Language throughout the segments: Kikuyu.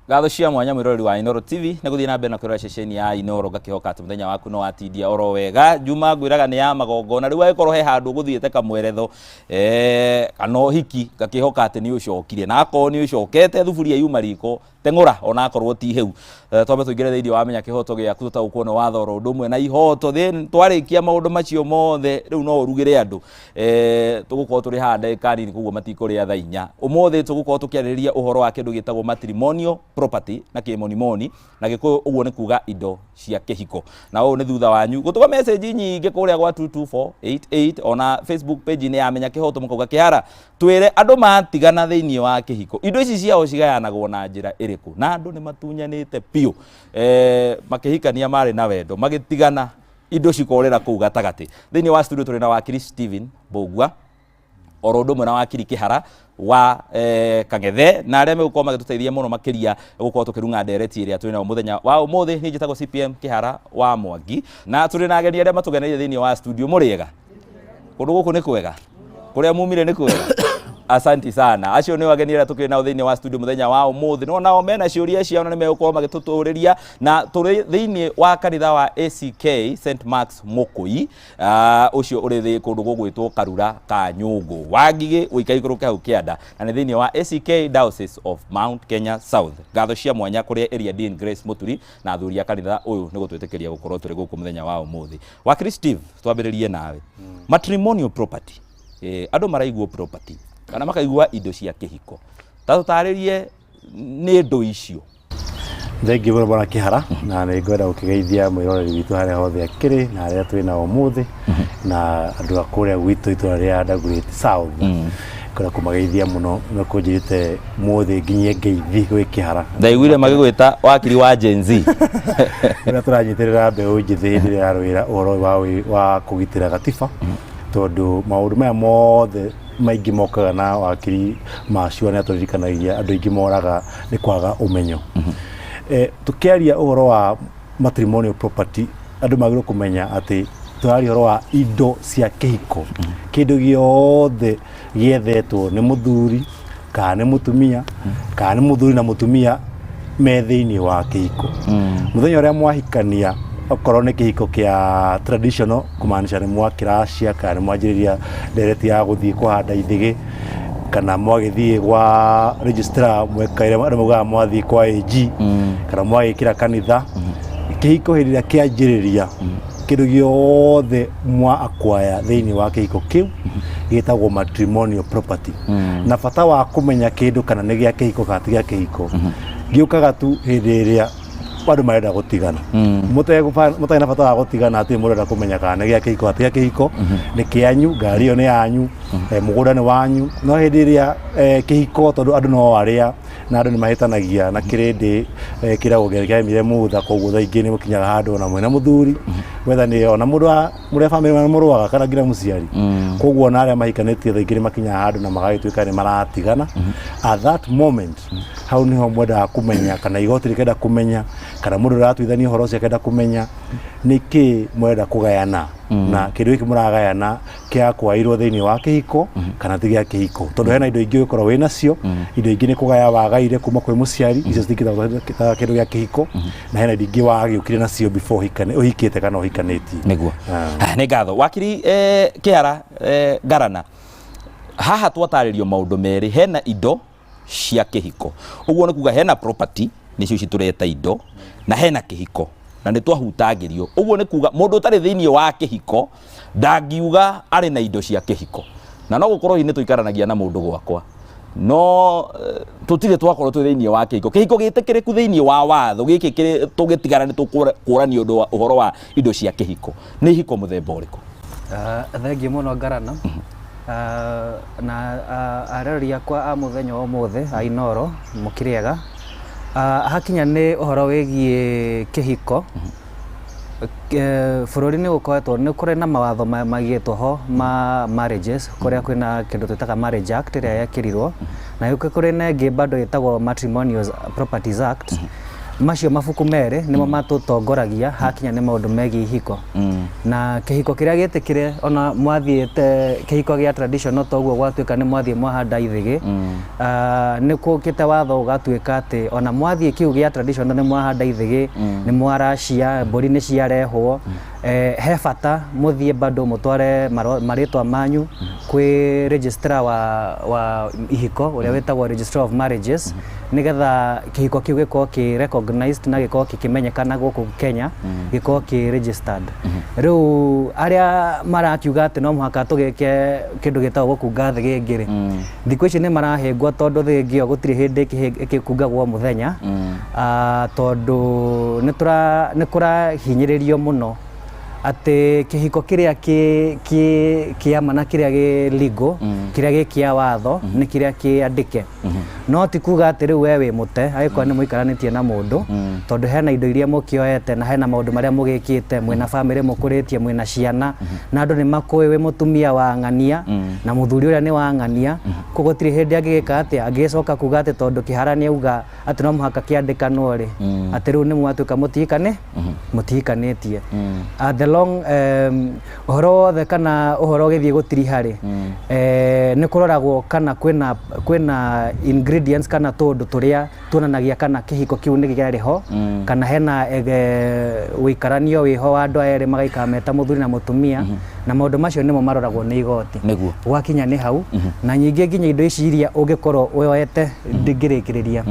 Ngatho cia mwanya mwiroreri wa Inooro TV nĩ gũthiĩ na mbere na kwĩrora ceceni ya Inooro. Ngakĩhoka atĩ mũthenya waku no watindia oro wega. Juma ngwĩraga nĩ ya magongona. Rĩu angĩkorwo he handũ ũgũthiĩte kamweretho kana ũhiki, ngakĩhoka atĩ nĩ ũcokire, na akorwo nĩ ũcokete thuburia yuma riko, teng'ũra ona akorwo ti hĩu. Twambe tũingĩre thĩinĩ wa Menya Kĩhoto Gĩaku, tũtaũkwo nĩ watho oro ũndũ ũmwe na ihoto. Then twarĩkia maũndũ macio mothe, rĩu no ũrugĩre andũ. Tũgũkorwo tũrĩ haha ndagĩka nini, koguo matikũrĩa thaa 4. Ũmũthĩ tũgũkorwo tũkĩarĩrĩria ũhoro wa kĩndũ gĩtagwo matrimonial property na kĩmonimoni na Gĩkũyũ, ũguo nĩ kuga indo cia kĩhiko. Na ũũ nĩ thutha wanyu gũtũma message nyingĩ kũrĩa gwa 22488 ona Facebook page-inĩ ya Menya Kĩhoto, mũkauga, "Kĩhara, twĩre andũ matigana thĩinĩ wa kĩhiko, indo ici ciao cigayanagwo na njĩra ĩrĩkũ?" Na andũ nĩ matunyanĩte biũ. Makĩhikania marĩ na wendo, magĩtigana indo cikorera kũu gatagatĩ. Thĩinĩ wa studio tũrĩ na wakiri Steven Mbũgua oro ũndũ ũmwe na wakiri Kĩhara wa Kang'ethe, na arĩa megũkorwo magĩtũteithia mũno makĩria gũkorwo tũkĩrung'a ndereti ĩrĩa twĩ nayo mũthenya wa ũmũthĩ. Niĩ njĩtagwo CPM Kĩhara wa Mwangi, na tũrĩ na ageni arĩa matũgeneire thĩinĩ wa studio. Mũrĩega? Kũndũ gũkũ nĩ kwega? Kũrĩa mumire nĩ kwega? Asanti sana. Acio nĩo ageni arĩa tũkĩrĩ nao thĩinĩ wa studio mũthenya wa ũmũthĩ. No nao mena ciũria ciao na nĩ megũkorwo magĩtũtũrĩria. Na tũrĩ thĩinĩ wa kanitha wa ACK St Marks Mũkũi, ũcio ũrĩ thĩ kũndũ gũgwĩtwo Karura ka Nyũngũ Wangigĩ, ũikaikũrũke hau kĩanda, na nĩ thĩinĩ wa ACK Diocese of Mount Kenya South. Ngatho cia mwanya kũrĩ Area Dean Grace Mũturi na athuri a kanitha ũyũ nĩ gũtwĩtĩkĩria gũkorwo tũrĩ gũkũ mũthenya wa ũmũthĩ. Wakiri Steve, twambĩrĩrie nawe. Matrimonial property, andũ maraigua property kana makaigua indo cia kĩhiko, ta tũtarĩrie nĩ indo icio. Thengiũ mũno, bwana Kĩhara, na nĩ ngwenda gũkĩgeithia mwĩroreri witũ harĩa hothe akĩrĩ na arĩa twĩ nao ũmũthĩ, na andũ a kũrĩa gwitũ itũra rĩa Dagoretti South. Ngwenda kũmageithia mũno na kũnjĩrĩte mũthĩ nginyie ngeithi gwĩ Kĩhara. Ndaiguire magĩgwĩta wakiri wa Gen Z. Ũrĩa tũranyitĩrĩra mbeũ njĩthĩ hĩndĩ ĩrĩa yarũĩra ũhoro wa kũgitĩra gatiba, tondũ maũndũ maya mothe maingĩ mokaga na wakiri macio nĩ atũririkanagia andũ aingĩ moraga nĩ kwaga ũmenyo. Tũkĩaria ũhoro wa matrimonial property, andũ magĩrĩirwo kũmenya atĩ tũraria ũhoro wa indo cia kĩhiko, kĩndũ gĩothe gĩethetwo nĩ mũthuri kana nĩ mũtumia, kana nĩ mũthuri na mũtumia me thĩinĩ wa kĩhiko. Mũthenya ũrĩa mwahikania, okorwo nĩ kĩhiko kĩa traditional, kũmaanisha nĩ mwakĩracia kana nĩ mwanjĩrĩria ndereti ya gũthiĩ kũhanda ithĩgĩ, kana mwagĩthiĩ gwa registrar mwekaire, andũ maugaga mwathiĩ kwa AG, kana mwagĩkĩra kanitha, kĩhiko hĩndĩ ĩrĩa kĩanjĩrĩria, kĩndũ gĩothe mwa acquire thĩinĩ wa kĩhiko kĩu gĩtagwo matrimonial property. Na bata wa kũmenya kĩndũ kana nĩ gĩa kĩhiko kana ti gĩa kĩhiko gĩũkaga tu hĩndĩ ĩrĩa andũ marenda gũtigana. Mũtarĩ na bata wa gũtigana, atĩ mũrenda kũmenya kana nĩ gĩa kĩhiko kana ti gĩa kĩhiko. Nĩ kĩanyu, ngari ĩyo nĩ yanyu, mũgũnda nĩ wanyu. No hĩndĩ ĩrĩa kĩhiko, tondũ andũ no arĩa na andũ nĩ mahĩtanagia na kĩrĩndĩ, kĩragwo kĩaremire mutha, koguo thaa ingĩ nĩ mũkinyaga handũ ona mwĩna mũthuri wetha nĩ ona mũndũ wa mũrĩa bamĩrĩ mũrũaga kana nginya mũciari. Koguo ona arĩa mahikanĩtie thaa ingĩ nĩ makinyaga handũ na magagĩtuĩka nĩ maratigana. At that moment, hau niho mwendaga kũmenya, kana igoti rĩkenda kũmenya, kana mũndũ ũratuithania ũhoro ũcio akenda kũmenya nĩkĩ mwenda kũgayana, na kĩndũ gĩkĩ mũragayana kĩakwairwo thĩinĩ wa kĩhiko kana ti gĩa kĩhiko, tondũ hena indo ingĩ ũgĩkorwo wĩ nacio, indo ingĩ nĩ kũgaya wagaire kuma kwĩ mũciari, icio citingĩtagwo ta kĩndũ gĩa kĩhiko, na hena indo ingĩ wagĩũkire nacio before ũhikane, ũhikĩte kana ũhikanĩtie. Nĩguo. Ah. Nĩ ngatho, wakiri Kĩhara. Ngarana haha twatarĩrio maũndũ merĩ. Hena indo cia kĩhiko, ũguo nĩ kuga hena property, nĩcio ici tũreta indo, na hena kĩhiko, na nĩ twahutangĩrio. Ũguo nĩ kuga mũndũ ũtarĩ thĩinĩ wa kĩhiko ndangiuga arĩ na indo cia kĩhiko. Na no gũkorwo hihi nĩ tũikaranagia na mũndũ gwakwa, no tũtirĩ twakorwo twĩ thĩinĩ wa kĩhiko, kĩhiko gĩtĩkĩrĩku thĩinĩ wa watho gĩkĩ tũgĩtigana nĩ tũkũrania ũndũ wa ũhoro wa indo cia kĩhiko. Nĩ ihiko mũthemba ũrĩkũ? Thengiũ mũno, Ngarana. Na arori akwa a mũthenya wa ũmũthĩ a Inooro, mũkĩrĩega. Hakinya nĩ ũhoro wĩgiĩ kĩhiko, bũrũri nĩ ũkoretwo nĩ kũrĩ na mawatho maigĩtwo ho ma marriages, kũrĩa kwĩna kĩndũ twĩtaga Marriage Act ĩrĩa yekĩrirwo, na gũkĩ kũrĩ na ĩngĩ bado ĩtagwo Matrimonial Properties Act. Macio mabuku merĩ nĩmo matũtongoragia hakinya nĩ maũndũ megiĩ ihiko. Na kĩhiko kĩrĩa gĩtĩkĩre ona mwathiĩte kĩhiko gĩa traditional toguo gwatuĩka nĩ mwathiĩ mwahanda ithĩgĩ, nĩ kũkĩte watho ũgatuĩka atĩ ona mwathiĩ kĩu gĩa traditional nĩ mwahanda ithĩgĩ, nĩ mwaracia, mbũri nĩ ciarehwo, he bata mũthiĩ bado mũtware marĩtwa manyu kwĩ registrar wa ihiko ũrĩa wĩtagwo registrar of marriages, nĩgetha kĩhiko kĩu gĩkorwo kĩ recognized na gĩkorwo gĩkĩmenyekana gũkũ Kenya, gĩkorwo kĩ registered. Rĩu arĩa marakiuga atĩ no mũhaka tũgĩke kĩndũ gĩtagwo gũkunga thĩgĩngĩ rĩ, thikũ ici nĩ marahĩngwo tondũ thĩgĩngĩ ĩyo gũtirĩ hĩndĩ ĩkĩkungagwo mũthenya, tondũ nĩ kũrahinyĩrĩrio mũno atĩ kĩhiko kĩrĩa kĩ kĩama na kĩrĩa gĩ legal, kĩrĩa gĩ kĩa watho nĩ kĩrĩa kĩandĩke. No ti kuga atĩ rĩu we wĩ mũte angĩkorwo nĩ mũikaranĩtie na mũndũ, tondũ hena indo iria mũkĩoete na hena maũndũ marĩa mũgĩkĩte, mwĩna bamĩrĩ mũkũrĩtie, mwĩna ciana, na andũ nĩ makũĩ wĩ mũtumia wa ng'ania na mũthuri ũrĩa nĩ wa ng'ania. Koguo gũtirĩ hĩndĩ angĩgĩka atĩa, angĩgĩcoka kuga atĩ tondũ kĩhara nĩ auga atĩ no mũhaka kĩandĩkanwo rĩ, atĩ rĩu nĩ mwatuĩka mũtihikane mũtihikanĩtie. The long ũhoro wothe kana ũhoro ũgĩthiĩ gũtiriha rĩ, nĩ kũroragwo kana kwĩna ingredients kana tũũndũ tũrĩa tuonanagia kana kĩhiko kĩu nĩ kĩarĩ ho, kana hena ũikaranio wĩho wa andũ aya erĩ magaikara me ta mũthuri na mũtumia, na maũndũ macio nĩmo maroragwo nĩ igoti. Gwakinya nĩ hau. Na nyingĩ nginya indo ici iria ũngĩkorwo woete, ndingĩrĩkĩrĩria,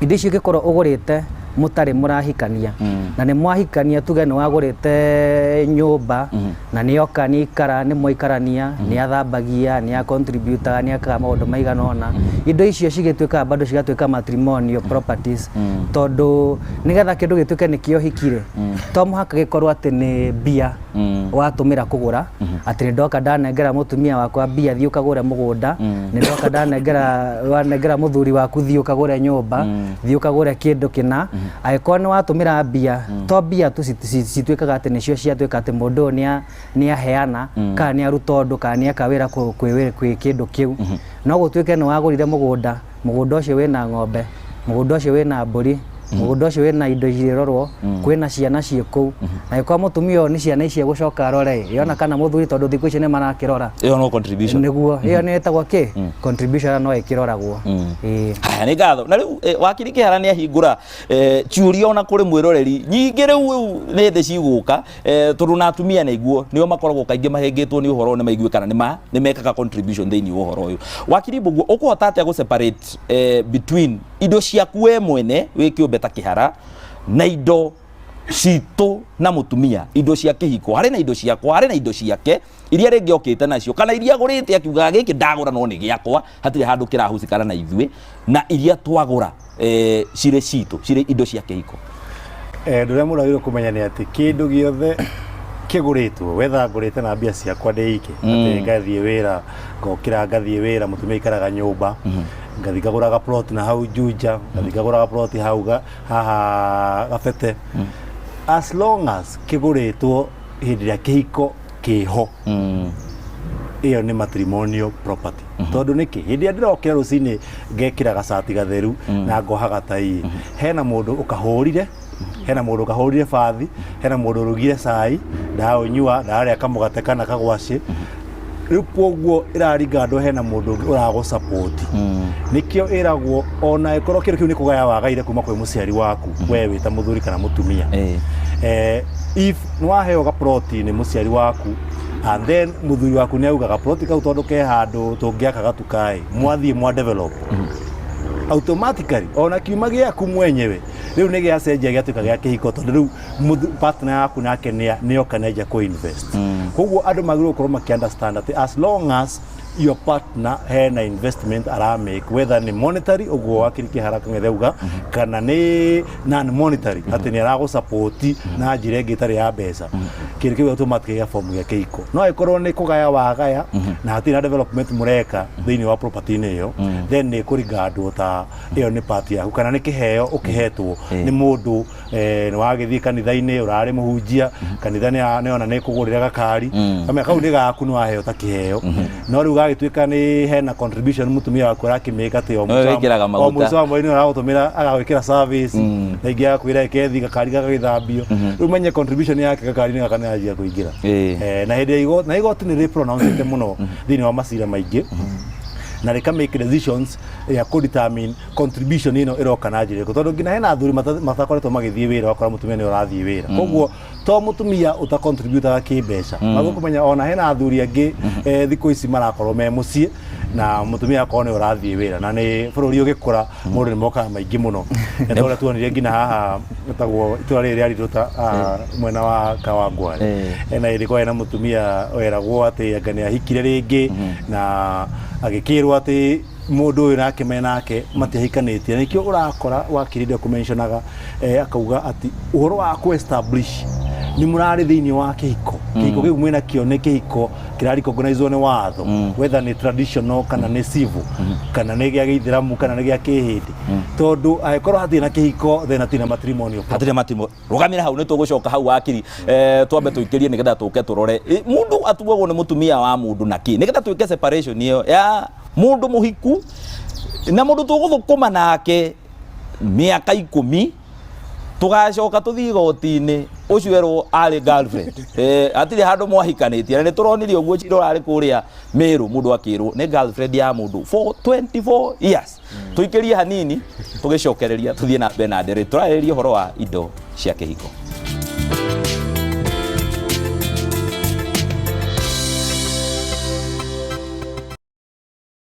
indo ici ũngĩkorwo ũgũrĩte mũtarĩ mũrahikania na nĩ mwahikania, tuge nĩ wagũrĩte nyũmba na nĩ oka nĩ ikara nĩ mwaikarania, nĩ athambagia, nĩ acontributaga, nĩ akaga maũndũ maigana ũna, indo icio cigĩtuĩkaga bado cigatuĩka matrimonial properties, tondũ nĩgetha kĩndũ gĩtuĩke nĩ kĩohiki rĩ, to mũhaka gĩkorwo atĩ nĩ mbia watũmĩra kũgũra, atĩ nĩ ndoka ndanengera mũtumia wakwa mbia, thiĩ ũkagũre mũgũnda, nĩ ndoka ndanengera wanengera mũthuri waku, thiĩ ũkagũre nyũmba, thiĩ ũkagũre kĩndũ kĩna. Angĩkorwo nĩ watũmĩra mbia, to mbia tu cituĩkaga atĩ nĩcio ciatuĩka atĩ mũndũ ũyũ nĩ aheana kana nĩ aruta ũndũ kana nĩ eka wĩra kwĩ kĩndũ kĩu. No gũtuĩke nĩ wagũrire mũgũnda, mũgũnda ũcio wĩna ng'ombe, mũgũnda ũcio wĩna mbũri, mũgũnda ũcio wĩna indo irĩrorwo, kwĩna ciana ciĩ kũu, na angĩkorwo mũtumia ũyũ nĩ ciana ici egũcoka arore ĩ yona kana mũthuri, tondũ thikũ ici nĩ marakĩrora. Ĩyo no contribution. Nĩguo, ĩyo nĩ ĩtagwo kĩ contribution na no ĩkĩroragwo, ĩĩ. Haya, nĩ ngatho. Na rĩu wakiri Kĩhara nĩ ahingũra ciũria ona kũrĩ mwĩroreri nyingĩ. Rĩu nĩ thĩ cigũka, tondũ na atumia nĩguo nĩo makoragwo kaingĩ mahĩngĩtwo nĩ ũhoro, nĩ maigue kana nĩ mekaga contribution thĩinĩ wa ũhoro ũyũ. Wakiri Mbũguo, ũkũhota atĩa gũ separate between indo ciaku we mwene wĩ kĩũmbe ta Kĩhara na indo citũ na mũtumia, indo cia kĩhiko? Harĩ na indo ciakwa, harĩ na indo ciake iria rĩngĩ okĩte nacio kana iria agũrĩte akiugaga gĩkĩ ndagũra no nĩ gĩakwa, hatirĩ handũ kĩrahucikana na ithuĩ, na iria twagũra cirĩ citũ, cirĩ indo cia kĩhiko? Ũndũ ũrĩa mũndũ agĩrĩirwo kũmenya nĩ atĩ kĩndũ gĩothe kĩgũrĩtwo, wetha ngũrĩte na mbia ciakwa ndĩ ike, atĩ ngathiĩ wĩra, ngokĩra ngathiĩ wĩra, mũtumia aikaraga nyũmba, ngathiĩ ngagũra ga plot na hau Juja, ngathiĩ ngagũra ga plot hau haha Gabete, as long as kĩgũrĩtwo hĩndĩ ĩrĩa kĩhiko kĩho, ĩyo nĩ matrimonial property. Tondũ nĩkĩ? Hĩndĩ ĩrĩa ndĩrokĩra rũcinĩ ngekĩra gacati gatheru na ngoha gatai, hena mũndũ ũkahũrire, hena mũndũ ũkahũrire bathi, hena mũndũ ũrugire cai ndaũnyua, ndarĩa kamũgate kana kagwacĩ. Rĩu koguo ĩraringa andũ, hena mũndũ ũngĩ ũragũ-support. Nĩkĩo ĩragwo ona ĩkorwo kĩndũ kĩu nĩ kũgaya wagaire kuma kwĩ mũciari waku, we wĩ ta mũthuri kana mũtumia, if nĩ waheo gaploti nĩ mũciari waku and then mũthuri waku nĩ auga gaploti kau tondũ ke handũ tũngĩaka gatuka-ĩ, mwathiĩ mwa develop, automatically ona kiuma gĩaku mwenyewe rĩu nĩ gĩacenjia, gĩatuĩka gĩa kĩhiko, tondũ rĩu partner yaku nake nĩoka nĩanjia kũ invest. Koguo andũ magĩrĩirwo gũkorwo makĩ understand atĩ as long as your partner hena investment aramake, whether nĩ monetary ũguo wakiri Kĩhara Kang'ethe auga, kana nĩ non monetary, atĩ nĩ aragũ-support na njĩra ĩngĩ ĩtarĩ ya mbeca, kĩndũ kĩu automatically gĩa form gĩa kĩhiko. No ĩkorwo nĩ kũgaya wagaya na hatirĩ na development mũreka thĩinĩ wa property-inĩ ĩyo, then nĩ kũringandwo ta ĩyo nĩ part yaku kana nĩ kĩheo ũkĩhetwo nĩ mũndũ. Nĩ wagĩthiĩ kanitha-inĩ, ũrarĩ mũhunjia kanitha, nĩ ona nĩ kũgũrĩra gakari, kamenya kau nĩ gaku, nĩ waheo ta kĩheo, no rĩu gagĩtuĩka Ũragĩtuĩka nĩ hena contribution mũtumia waku arakĩmĩka atĩ o Nĩwe wĩkĩraga o maguta. mũico wa mweri nĩ aragũtũmĩra agagwĩkĩra service na ingĩ agakwĩra ĩkethi gakari gagagĩthambio, rĩu menye contribution yake gakari-inĩ gaka nĩ yanjia kũingĩra. Na hĩndĩ ya igoti, na igoti nĩ rĩ pronounce mũno thĩinĩ wa macira maingĩ na rĩka make decisions ya kũ determine contribution ĩno ĩroka na njĩra ĩrĩkũ, tondũ nginya hena athuri matakoretwo magĩthiĩ wĩra, wakora mũtumia nĩ ũrathiĩ wĩra, koguo to mũtumia ũta contributaga kĩmbeca. Magũkũmenya ona hena athuri angĩ thikũ ici marakorwo me mũciĩ na mũtumia akorwo nĩ ũrathiĩ wĩra, na nĩ bũrũri ũgĩkũra mũndũ nĩ mokaga maingĩ mũno. Nĩ ta ũrĩa tuonire nginya haha ĩtagwo itũra rĩrĩ rĩa Riruta mwena wa Kawangware. Ena hĩndĩ kwarĩ na mũtumia weragwo atĩ anga nĩ ahikire rĩngĩ na agĩkĩrwo atĩ mũndũ ũyũ nake menake matiahikanĩtie, na nĩkĩo ũrakora wakiri ndĩa kũmentionaga akauga atĩ ũhoro wa kũ establish nĩ mũrarĩ thĩinĩ wa kĩhiko, kĩhiko kĩu mwĩna kĩo nĩ kĩhiko kĩrarecognizwo nĩ watho, whether nĩ traditional kana nĩ civil kana nĩ gĩa gĩithĩramu kana nĩ gĩa kĩhĩndĩ, tondũ angĩkorwo hatirĩ na kĩhiko, then hatirĩ na matrimonial property. Hatirĩ matimo. Rũgamĩra hau, nĩ tũgũcoka hau, wakiri. Twambe tũikĩrie nĩgetha tũke tũrore mũndũ atuagwo nĩ mũtumia wa mũndũ na kĩ, nĩgetha twĩke separation ĩyo ya mũndũ mũhiku na mũndũ tũgũthũkũma nake mĩaka 10, tũgacoka tũthiĩ igoti-inĩ ũcio erwo arĩ girlfriend, hatirĩ handũ mwahikanĩtie. Na nĩ tũronire ũguo cira ũrarĩ kũrĩa Meru, mũndũ akĩrwo nĩ girlfriend ya mũndũ for 24 years. Tũikĩrie hanini, tũgĩcokereria tũthiĩ na mbere na ndere tũrarĩrĩria ũhoro wa indo cia kĩhiko.